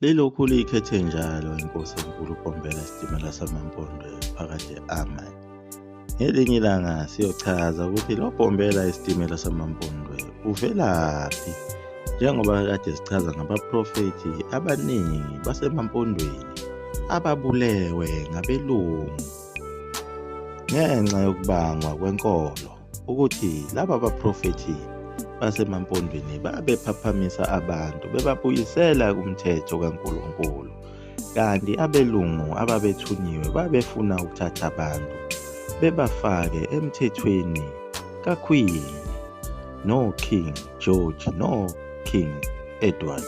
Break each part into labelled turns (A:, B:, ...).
A: Lilokhu liyikhethe njalo inkosi enkulu uBhombela Isitimela samaMpondo phakade amen. Ngelinye ilanga siyochaza ukuthi lo Bhombela Isitimela samaMpondo uvelaphi njengoba kade sichaza ngabaprofethi abaningi basemaMpondweni ababulewe ngabelungu ngenxa yokubangwa kwenkolo. Ukuthi laba baprofethi basemampondweni babephaphamisa abantu bebabuyisela kumthetho kaNkulunkulu, kanti abelungu ababethunyiwe babefuna ukuthatha abantu bebafake emthethweni kaQueen no-King George no-King Edward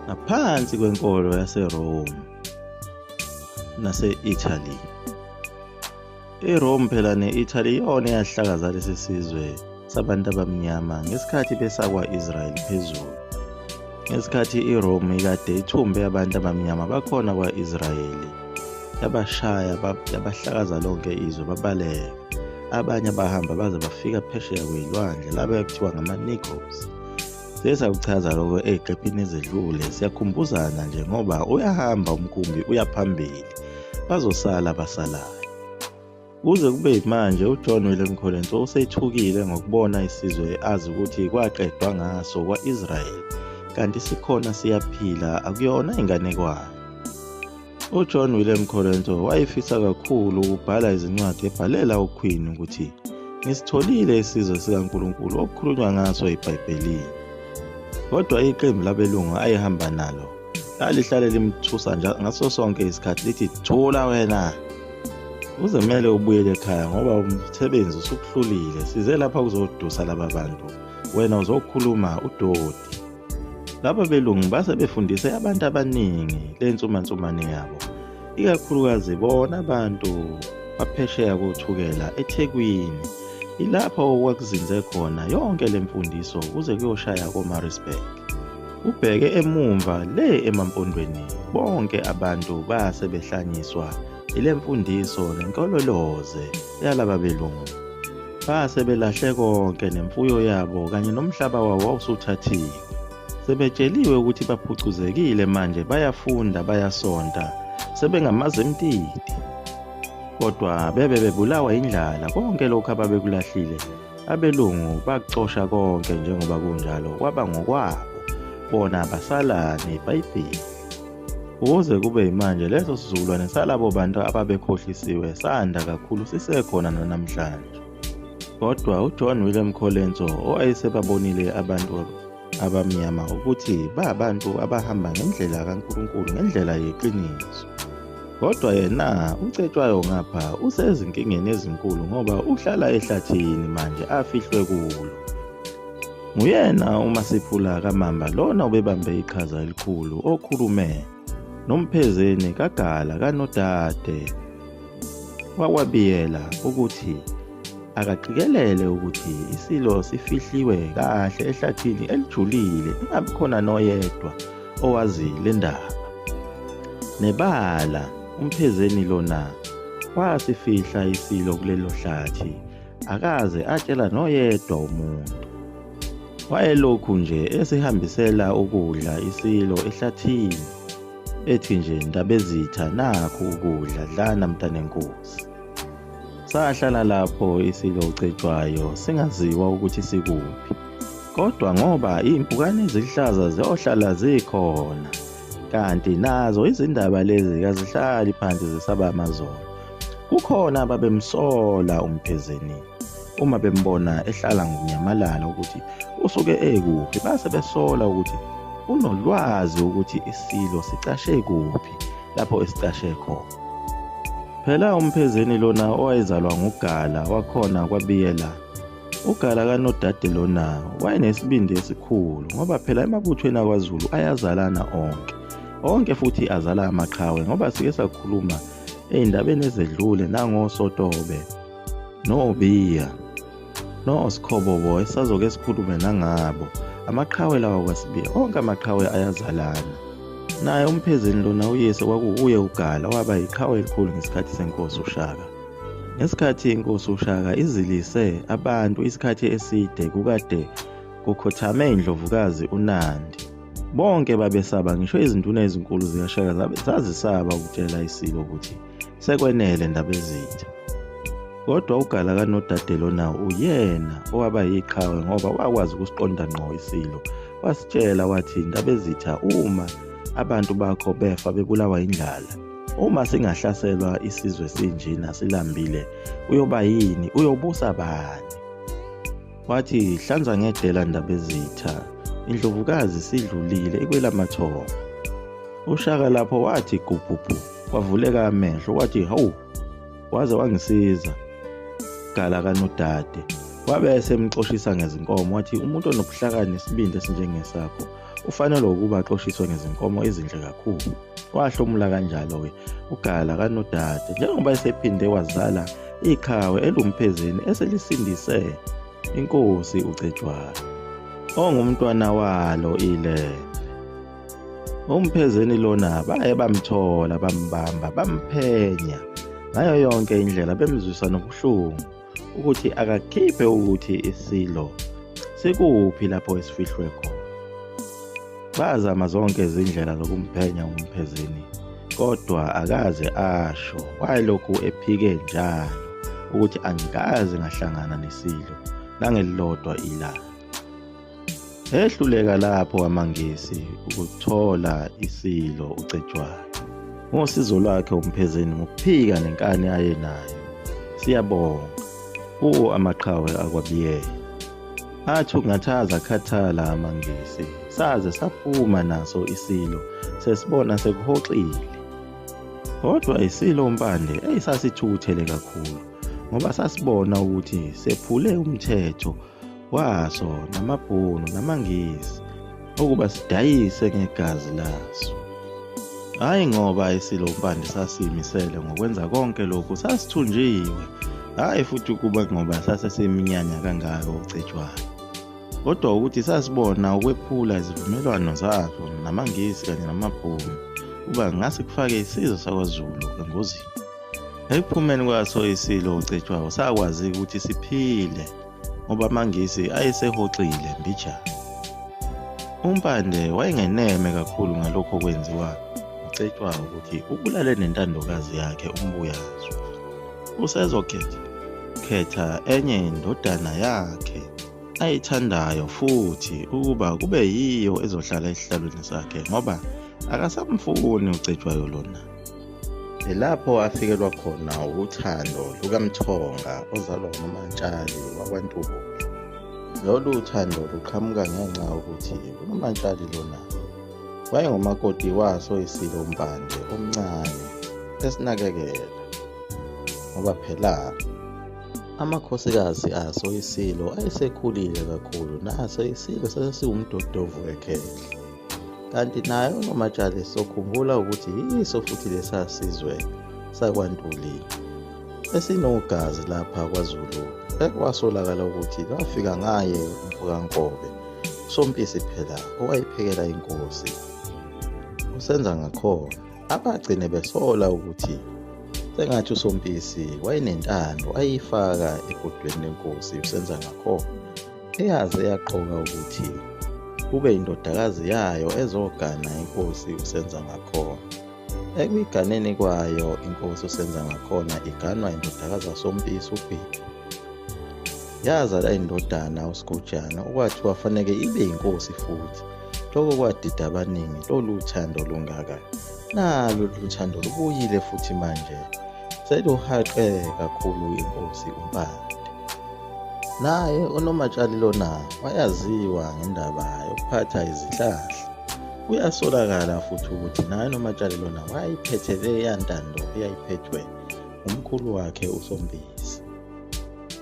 A: ngaphansi kwenkolo yaseRome nase-Italy. IRome phela ne-Italy iyona eyahlakaza lesi sizwe sabantu abamnyama ngesikhathi besakwa-Israyeli phezulu. Ngesikhathi iRome ikade ithumbe abantu abamnyama bakhona kwa-Israyeli, yabashaya yabahlakaza lonke izwe babaleka. Abanye bahamba baze bafika phesheya kwezilwandle laba ekuthiwa ngama-Negroes. Siye sakuchaza lokho ey'qephini ezedlule, siyakhumbuzana nje ngoba uyahamba umkhumbi uya phambili, bazosala abasalayo. Kuze kube yimanje uJohn William Colenso usethukile ngokubona isizwe azi ukuthi kwaqedwa ngaso kwa-Israel kanti sikhona siyaphila akuyona inganekwane. UJohn William Colenso wayefisa kakhulu ukubhala izincwadi ebhalela uQueen ukuthi ngisitholile isizwe sikaNkulunkulu okukhulunywa ngaso eBhayibhelini. Kodwa iqembu labelungu ayehamba nalo lalihlale limthusa ngaso sonke isikhathi lithi thula wena uzemele ubuyele ekhaya ngoba umsebenzi usukuhlulile size lapha kuzodusa laba bantu wena uzokhuluma udoti. Laba belungu base befundise abantu abaningi le nsumansumane yabo, ikakhulukazi bona abantu baphesheya koThukela eThekwini. Ilapho okwakuzinze khona yonke le mfundiso kuze kuyoshaya koMaritzburg. Ubheke emumva le emaMpondweni bonke abantu base behlanyiswa ile mfundiso nenkololoze yalaba belungu. Base belahle konke nemfuyo yabo kanye nomhlaba wawo wawusuthathiwe. Sebetsheliwe ukuthi baphucuzekile manje bayafunda bayasonta sebengamazemtiti. Kodwa bebe bebulawa indlala konke lokhu ababekulahlile abelungu bakucosha konke njengoba kunjalo kwaba ngokwabo bona basala neBhayibheli. Kuze kube yimanje leso sizukulwane salabo bantu ababekhohlisiwe sanda kakhulu sisekhona nanamhlanje. Kodwa uJohn William Colenso owayesebabonile abantu abamnyama ukuthi babantu abahamba ngendlela kaNkulunkulu ngendlela yeqiniso. Kodwa yena uCetshwayo ngapha usezinkingeni ezinkulu ngoba uhlala ehlathini manje afihlwe kulo. Nguyena uMasiphula kaMamba lona obebambe iqhaza elikhulu okhulume noMphezeni kaGala kaNodade wakwabiyela ukuthi akaqikelele ukuthi isilo sifihliwe kahle ehlathini elijulile ingabi khona noyedwa owazi le ndaba. Nebala uMphezeni lona wasifihla isilo kulelo hlathi akaze atshela noyedwa umuntu. Wayelokhu nje esihambisela ukudla isilo ehlathini, ethi nje Ndabezitha nakhu ukudla dlana mntanenkosi. Sahlala lapho isilo uCetshwayo singaziwa ukuthi sikuphi. Kodwa ngoba iy'mpukane eziluhlaza ziyohlala zikhona, kanti nazo izindaba lezi kazihlali phansi zisaba amazolo. Kukhona ababemsola uMphezeni uma bembona ehlala ngokunyamalala ukuthi usuke ekuphi, base besola ukuthi unolwazi ukuthi isilo sicashe kuphi lapho esicashe khona. Phela uMphezeni lona owayezalwa nguGala wakhona kwaBiyela UGala kaNodade lona wayenesibindi esikhulu ngoba phela emabuthweni akwaZulu ayazalana onke. Onke futhi azala amaqhawe ngoba sike sakhuluma ey'ndabeni ezedlule nangoSotobe noBiya noSikhobobo esazoke sikhulume nangabo. Amaqhawe lawa kwaSibiya onke amaqhawe ayazalana. Naye uMphezeni lona uyise kwakuwuye uGala waba yiqhawe elikhulu ngesikhathi senkosi uShaka. Ngesikhathi inkosi uShaka izilise abantu isikhathi eside kukade kukhothame indlovukazi uNandi. Bonke babesaba ngisho izinduna ezinkulu zikaShaka zazisaba ukutshela iSilo ukuthi sekwenele Ndabezitha. Kodwa uGala kaNodade lona uyena owaba yiqhawe ngoba wakwazi ukusiqonda ngqo iSilo. Wasitshela wathi Ndabezitha uma abantu bakho befa bebulawa indlala, uma singahlaselwa isizwe sinjena silambile, uyoba yini? Uyobusa bani? Wathi hlanza ngedela Ndabezitha, indlovukazi sidlulile ikwelamathongo. UShaka lapho wathi gubhubhu kwavuleka amehlo wathi hawu waze wangisiza gala kanodade wabe esemxoshisa ngezinkomo wathi umuntu onobuhlakani nesibindi esinjengesakho ufanelwe ukuba axoshiswe ngezinkomo ezinhle kakhulu wahlomula kanjalo-ke ugala kanodade njengoba esephinde wazala iqhawe elumphezeni eselisindise inkosi uCetshwayo ongumntwana walo ile Umphezeni lona baye bamthola bambamba bamphenya ngayo yonke indlela bemzwisa nobuhlungu ukuthi akakhiphe ukuthi isilo sikuphi lapho esifihlwe khona. Bazama zonke izindlela zokumphenya umphezeni kodwa akaze asho wayelokhu ephike njalo ukuthi angikaze ngahlangana nesilo nangelilodwa ilanga. Ehluleka lapho amaNgisi ukuthola isilo uCetshwayo. Ngosizo lwakhe uMphezeni ngokuphika nenkani ayenayo. Siyabonga kuwo amaqhawe akwaBiyela. Athi ungathaza akhathala amaNgisi saze saphuma naso isilo sesibona sekuhoxile. Kodwa isilo uMpande eyisasithukuthele kakhulu ngoba sasibona ukuthi sephule umthetho waso namabhunu namaNgisi ukuba sidayise ngegazi laso. Hhayi ngoba iSilo uMpande sasiyimisele ngokwenza konke lokhu sasithunjiwe, hhayi futhi ukuba ngoba sasesiminyanya kangaka uCetshwayo, kodwa ukuthi sasibona ukwephula izivumelwano zaso namaNgisi kanye namabhunu ukuba ngase kufake isizwe sakwaZulu engozini. Ekuphumeni kwaso iSilo uCetshwayo sakwazi ukuthi siphile ngoba amaNgisi ayesehoxile mbijana. UMpande wayengeneme kakhulu ngalokho okwenziwa uCetshwayo ukuthi ubulale nentandokazi yakhe uMbuyazwe. Usezokhetha khetha enye indodana yakhe ayithandayo futhi ukuba kube yiyo ezohlala esihlalweni sakhe ngoba akasamfuni uCetshwayo lona. Yilapho afikelwa khona wuthando lukaMthonga ozalwa uNomantshali wakwaNtubula. Lolu thando luqhamuka ngenxa yokuthi uNomantshali lona wayengumakoti waso iSilo uMpande omncane esinakekela ngoba phela amakhosikazi aso iSilo ayesekhulile kakhulu naso iSilo sasesiwumdodovu wekhehla. Kanti naye uNomatshali sokhumbula ukuthi yiso futhi lesa sizwe sakwaNtuli esinogazi lapha kwaZulu ekwasolakala ukuthi lwafika ngaye umfokaNkobe uSompisi phela owayephekela inkosi uSenzangakhona abagcine besola ukuthi sengathi uSompisi wayenentando ayifaka ebhodweni lenkosi uSenzangakhona eyaze yaqoka ukuthi kube indodakazi yayo ezogana inkosi uSenzangakhona. Ekuyiganeni kwayo inkosi uSenzangakhona iganwa indodakazi kaSompisi uGwidi. Yazala indodana uSigujana okwathiwa faneke ibe yinkosi futhi. Lokho kwadida abaningi lolu thando lungaka. Nalo lolu thando lubuyile futhi manje seluhaqe kakhulu inkosi uMpande. Naye uNomatshali lona wayaziwa ngendaba yokuphatha izihlahla. Kuyasolakala futhi ukuthi naye uNomatshali lona wayiphethe leya ntando eyayiphethwe ngumkhulu wakhe uSompisi.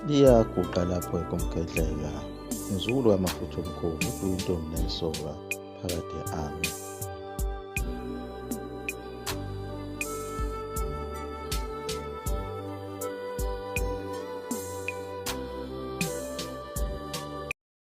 A: Liyaguqa lapho ekomgedlela mzukulu kamafutha omkhulu uDuka intombi nayisoka phakade amen.